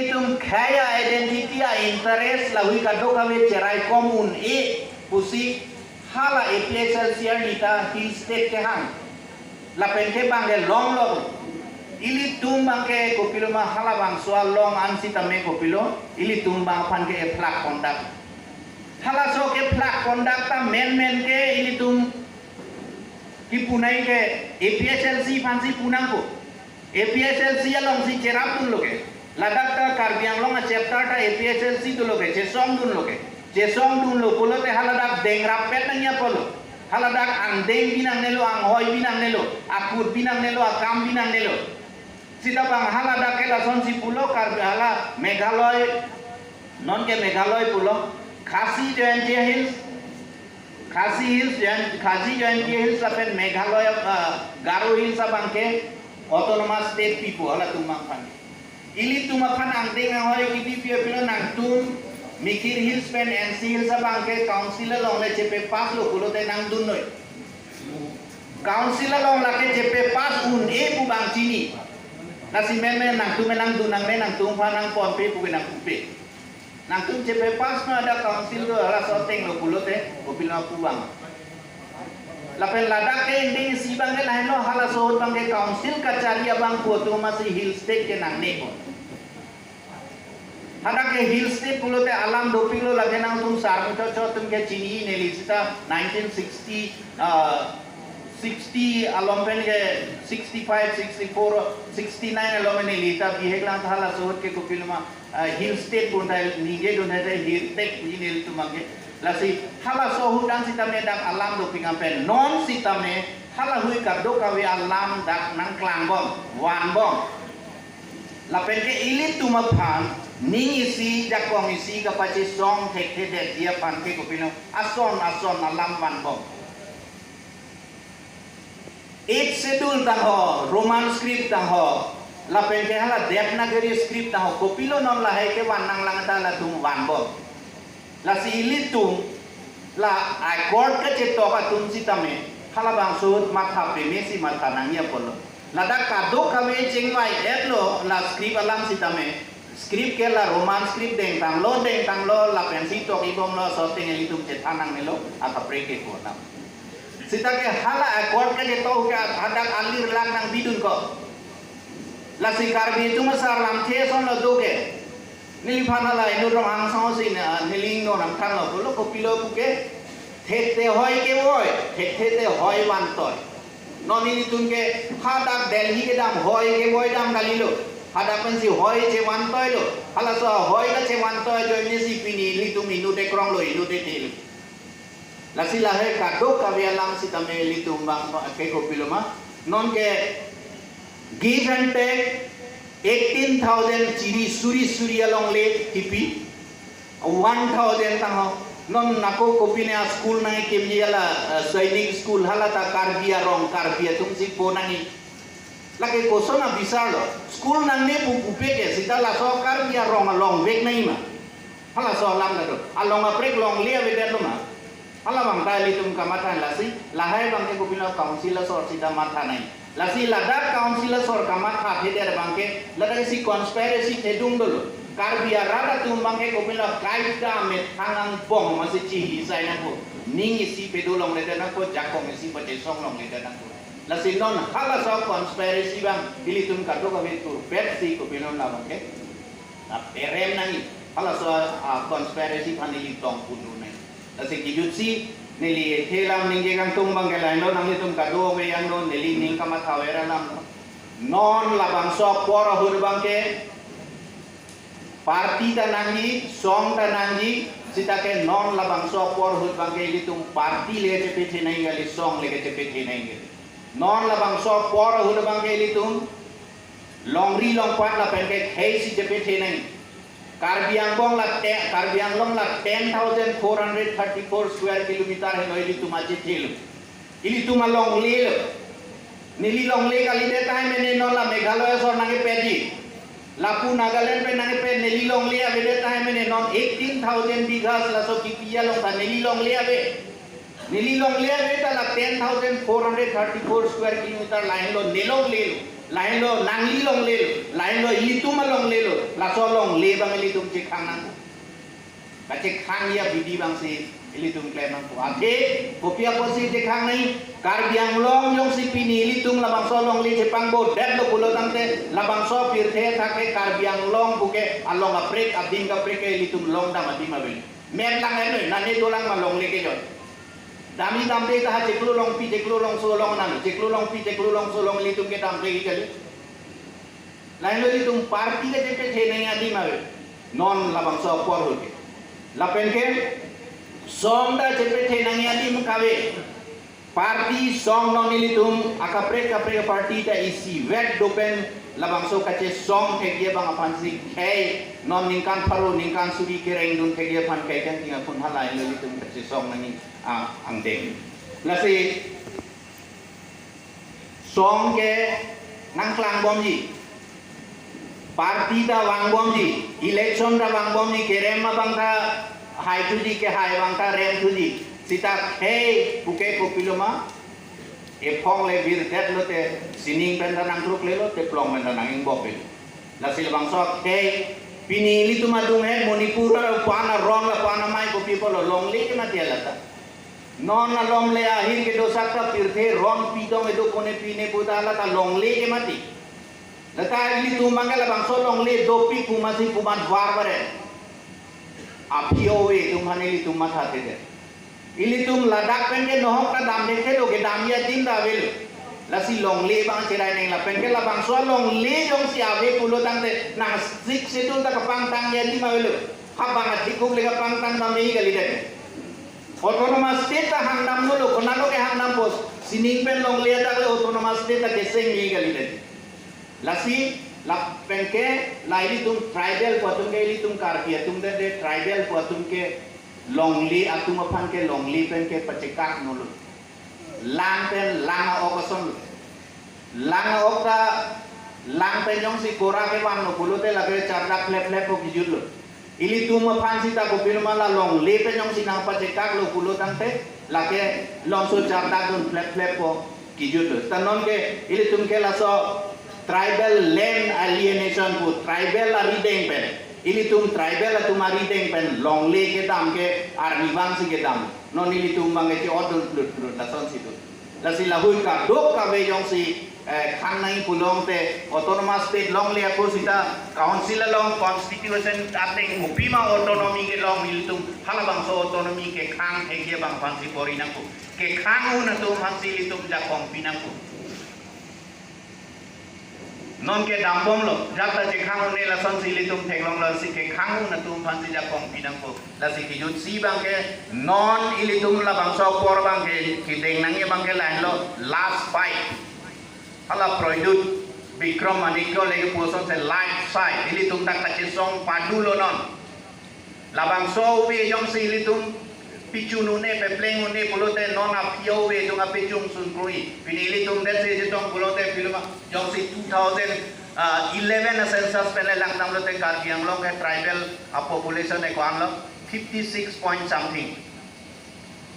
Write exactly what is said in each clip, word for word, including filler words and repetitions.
Itum khei a-identity a-interest lahui kadokave cheraikom un-e pusi hala A P H L C arni ta Hill State kehang. Lapen ke bang ke longlong. Ilitum bang ke kopilo ma halabangso along an sitame kopilo. Ilitum bang aphan ke ephlak kondak. Halaso kephlak kondak ta menmen ke ilitum kipu nai ke A P H L C aphansi pu nangkok. A P H L C alongsi cherapdunlo ke. Ladak ta Karbi Anglong a-chapter ta A P H L C dolo ke, chesongdunlo ke. Chesongdunlo pulote haladak dengrap pet nangji apotlo. Haladak angdeng bi nangnelo, anghoi bi nangnelo, akut bi nangnelo, akam bi nangnelo. Sita bang haladak ke lasonsi pulo Karbi hala Meghalaya, non ke Meghalaya pulo, Khasi Jaintia Hills, Khasi Hills, Jain-, Khasi Jaintia Hills lapen Meghalaya, ah, Garo Hills abang ke Autonomous State pipo halatum aphan. Ilitum aphan angdeng anghoi kipi pi apilo nangtum Mikir Hills pen N C Hills abang ke Council along le chepe-passlo pulote nangdunnoi. Council along lake chepe-pass un-e pu bang chini. Lasi menmen nangtum nangdun nangne, nangtum aphan nangponpe pu ke nangpupe. Nangtum chepe-pass ma ada Council do halaso atenglo pulote, kopilo pu bang. Lapen ladak ke angdeng isi bang ke lahenlo, halaso ahut bang ke Council kachari abang pu atum masi Hill State ke nangne ko. Hadak ke Hill State pulote alam dopiklo, lake nangtum sarmuchot chot atum ke chini neli sita nineteen sixty, ah, sixty along pen ke sixty-five, sixty-four, sixty-nine along neli ta bihek lang ta halaso ahut ke kopilo ma, ah, Hill State pun ta ningje dun hete Hill State pu nelitum abang ke. Lasi halaso ahut an sitame dak alam dopik an pen non sitame halahui kadokave alam dak nangklangbom, vanbom. Lapen ke ilitum aphan ning isi jakong isi kapachesong thekthedetji aphan ke kopilo ason ason alam vanbom. Eighth Schedule ta ho, Roman script ta ho, lapen ke hala Devanagari script ta ho, kopilo non lahai ke van nanglang ta latum vanbom. Lasi ilitum la accord kachetok atum sitame halabangso matha pemesi matha nangji apotlo. Ladak kadokave chingvai-etlo la script alam sitame. Script ke la Roman script dengtanglo, dengtanglo, lapensi tok ibomlo, so ateng ilitum chethan nangnelo, akaprek ke konam. Sita ke hala accord kachetok ke hadak alir lak nangbidun ko. Lasi Karbi atum asar lamthe asonlo do ke. Neliphan hala inut Ronghang asong si ne, ah, neli ingno nangthanlo pulo, kopilo puke, thekthe hoi kevoi, thekthe te hoi vantoi. Non ilitum ke hadak Delhi kedam hoi kevoi dam kalilo. Hadak pensi hoi chevantoilo. Halaso hoi kachevantoi ajoine si pini ilitum inut ekronglo, inut ethelo. Lasi lahai kadokave alam sitame ilitum bang ke kopilo ma. Non ke give and take eighteen thousand chiri suri suri along le kipi. One thousand tang ho. Non nako kopine a-school nangkimji hala, eh, Sainik School hala ta Karbi arong Karbi atum si po nangji. Lake koson abisarlo. School nangne pu pupe ke sita laso Karbi arong along vek nangji ma. Halaso alam ta do. Along aprek longle avedetlo ma. Halabang ta ilitum kamatha lasi, lahai bang ke kopilo Council asor sita matha nangji. Lasi ladak Council asor kamatha thedet bang ke, ladak isi conspiracy thedung dolo. Karbi arat atum bang ke kopilo kaita methang angbong masi chihi sai nangpo. Ning isi pedo longledet nangpo, jakong isi pachesong longledet nangpo. Lasi non halaso conspiracy bang, ilitum kadokave turpet si kopilo labang ke. Na perem nangji, halaso a-conspiracy aphan ili tong punu nangji. Lasi kejutsi, neli thelam ningje kangtung bang ke lahenlo nanglitum kadokave yang do, neli ning kamatha ver alam lo. Non labangso apor ahut bang ke, party ta nangji, song ta nangji, sita ke non labangso apor ahut bang ke ilitum party le chepethe nangji kali, song le kechepethe nangji kali. Non labangso apor ahut bang ke ilitum longri longpat lapen ke khei si chepethe nangji. Karbi Anglong la te, Karbi Anglong la ten thousand four hundred thirty-four square kilometer helo ilitum achethelo. Ilitum alonglelo. Neli longle kalidet tahai mene non la Meghalaya asor nangkepetji. Lapu Nagaland pen nangkepet neli longle avedet tahai mene non eighteen thousand bighas laso kipi along ta neli longle ave. Neli longle ave ta la ten thousand four hundred thirty-four square kilometer lahenlo ne longlelo. Lahenlo nangli longle lo, lahenlo ilitum alongle lo, laso longle abang ilitum chekhang nang. Kachekhang abidi abangsi ilitum klem nangpo. Athe, kopi apotsi chekhang nang, Karbi Anglong jongsi pini ilitum labangso longle chepangbodet lo pulo tangte, labangso pirthe athak ke Karbi Anglong puke along kaprek, adim kaprek ke ilitum longdam adim ave. Met lang eno, nane dolang ma longle kejoi. Damji damde ta ha chiklo longpi, chiklo longso long nang, chiklo longpi, chiklo longso long ilitum ke damde kejoi. Lahenlo ilitum party ke chepethe nang adim ave. Non labangso apor ahut ke. Lapen ke song ta chepethe nang adim kave. Party song non ilitum akaprek kaprek party ta isivet do pen labangso kachesong thekji abang aphansi khei non ningkan pharo ningkan suri kereng dun thekji aphan khei kan ting aphun halai lo ilitum kachesong nangji, ah, angdeng. Lasi song ke nangklangbomji. Party ta vangbomji, election ta vangbomji, kerem abang ta haithuji, kehai abang ta remthuji. Sita khei puke kopilo ma, ephong le birdet lote, sining pen ta nangthruk lelo, teplong pen ta nang-ingbok lelo. Lasi labangso khei, pini ilitum adung he, Manipur aron aron lapu-an amei kopi pulo longle ke mati lata. Non alom le ahir kedosak ta pirthe ron pidong edo pone pine puta lata longle ke mati. Lata ilitum abang ke labangso longle dopik pu masi pu mat var bare. Aphi ove atum aphan ilitum mathathedet. Ilitum ladak pen ke nohok ta damde thelo, kedamji adim ta avelo. Lasi longle abang cherai nang lapen ke labangso longle jongsi ave pulo tangte nang Sixth Schedule ta kapangtangji adim avelo. Habang athikuk le kapangtang dam me kalidet. Autonomous State ta hangdam dolo, konatlo ke hangdampo, sining pen longle adak le Autonomous State ta keseng me kalidet. Lasi lapen ke la ilitum tribal pu atum ke, ilitum Karbi atum de, de tribal pu atum ke longle atum aphan ke longle pen ke pachekak nolo. Lang pen lang a-ok ason lo. Lang a-ok ta lang pen jongsi kora kevan lo pulote lake chardak phlep phlep po kijut lo. Ilitum aphan sita kopilo ma la longle pen jongsi nangpachekak lo pulo tangte lake longso chardak dun phlep phlep po kijut lo. Ta non ke ilitum ke laso tribal land alienation pu tribal arideng pen, ilitum tribal atum arideng pen longle kedam ke arnivang si kedam. Non ilitum abang ke che-ot dun plut plut lasonsi dun. Lasi lahui kadokave jongsi, eh, khang nang pulote Autonomous State longle ako sita Council along Constitution ateng kopi ma autonomy kelong ilitum halabangso autonomy kekhang thekji abang aphansi bor-i nangpo. Kekhang un atum aphansi ilitum jakong pi nangpo. Non kedambomlo, jak ta chekhang un-e lasonsi ilitum theklonglo, lasi kekhang un atum aphansi jakong pi nangpo. Lasi kijutsi abang ke non ilitum labangso apor abang ke kedeng nangji abang ke lahenlo last fight. Hala Pradyut Bikram Manikya le kepu asonsi last fight. Ilitum dak kachesong padulo non. Labangso ove jongsi ilitum pichun un-e, pepleng un-e pulote non aphi ove atum apechung sun kroi. Pini ilitum det se chetong pulote piluma jongsi two thousand eleven a census pen le langdam lote Karbi Anglong ke tribal a population e ko-an lo, fifty six point something.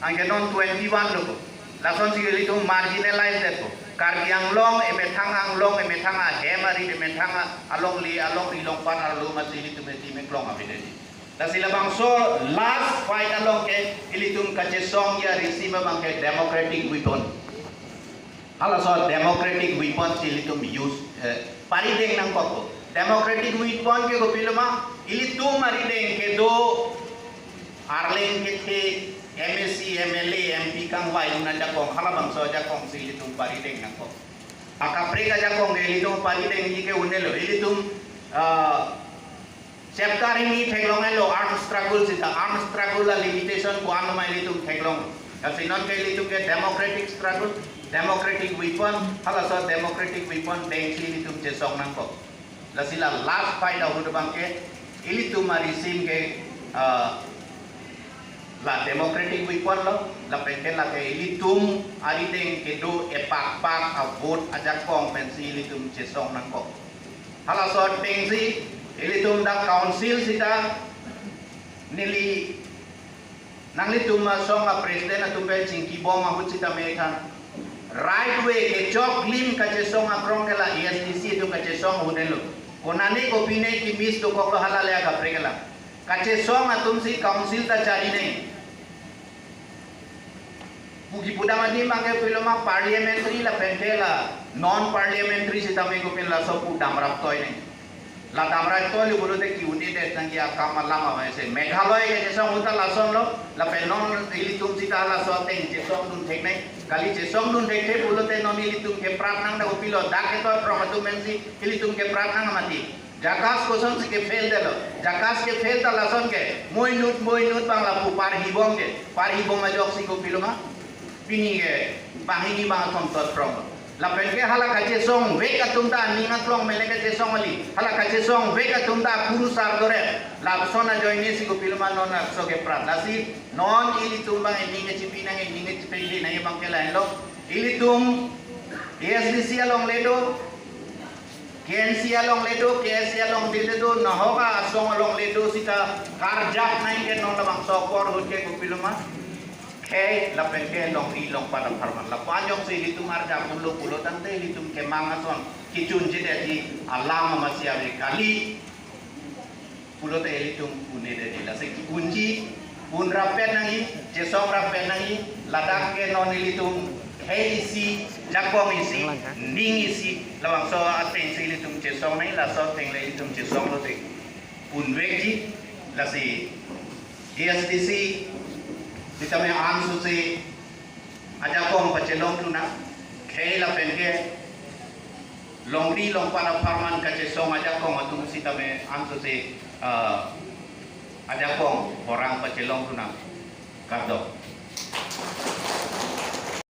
Anke non twenty one lo ko. Lasonsi ilitum marginalized det ko. Karbi Anglong emethang Anglong emethang ahem arit emethang a-, alongle alongri longpat arlo masi ilitum eti meklong avedetji. Lasi labangso last fight along ke ilitum kachesongji a-regime abang ke democratic weapon. Halaso democratic weapon si ilitum use, eh, parideng nangkok ko. Democratic weapon ke kopiloma ilitum arideng kedo arleng kethe M A C, M L A, M P kangvai un ajakong, halabangso ajakong si ilitum parideng nangkok. Akaprek ajakong ke ilitum paridengji ke un-elo, ilitum, ah, chapter hini theklong-elo arm struggle sita, arm struggle a-limitation ko-an ma ilitum theklong. Lasi non ke ilitum ke democratic struggle, democratic weapon, halaso democratic weapon dengsi ilitum chesong nangkok. Lasi la last fight ahut abang ke ilitum a-regime ke, ah, la democratic weapon lo, lapen ke lake ilitum arideng kedo epakpak a-vote ajakong pensi ilitum chesong nangkok. Halaso atengsi ilitum dak council sita neli nanglitum asong a-president atum pen chingkibom ahut sita me than. Right way kechok lim kachesong akrong ke la A S D C atum kachesong ahut henlo. Konane kopine ki-miss dokoklo, hala le akaprek ke la. Kachesong atum si council ta chari nang. Pu kipudam adim abangke kopiloma parliamentary lapen ke la non parliamentary sitame kopilo, laso pu damrap toi nang. La damrap toilo pulote ki-un-edet nangji akam alam abangsi. Meghalaya kachesong ahut ta lasonlo, lapen non ilitum sita laso ateng chesongdun thek nang. Kali chesongdun thekthe pulote non ilitum keprat nang, dak kopilo, dak ketoi prong atum pensi ilitum keprat nang mati. JACAS kosonsi ke-fail detlo. JACAS ke-fail ta lason ke. Moi inut, moi inut abang lapu parhibom ke. Parhibom ajoksi kopiloma. Pini ke banghini bangkethom tot prong. Lapen ke hala kachesongvek atum ta aning aklong mele kachesong kali. Hala kachesongvek atum ta kurusar doret. Lapuson ajoinesi kopiloma non laso keprat. Lasi non ilitum abang ining kechipi nang, ining kechipengli nang abangke lahenlo. Ilitum A S D C along le do, K N C along le do, K S A along le do, nahok asong along le do sita karjap nang ke non labangso apor ahut ke kopiloma. Khei lapen ke longri longpat apharman. Lapu-an jongsi ilitum arjap dunlo pulo tangte ilitum kemang ason kechunjedetji alam amatsi ave kali. Pulote ilitum un-edetji, lasi ki-unji, un rappet nangji, chesong rappet nangji, ladak ke non ilitum khei isi, jakong isi, ning isi, labangso atengsi ilitum chesong nangji, laso ateng le ilitum chesong lote unvekji, lasi A S D C sitame ansose ajakong pachelongdun nang, khei lapen ke longri longpat apharman kachesong ajakong atum sitame ansose, ah, ajakong borang pachelongdun nang. Kardom.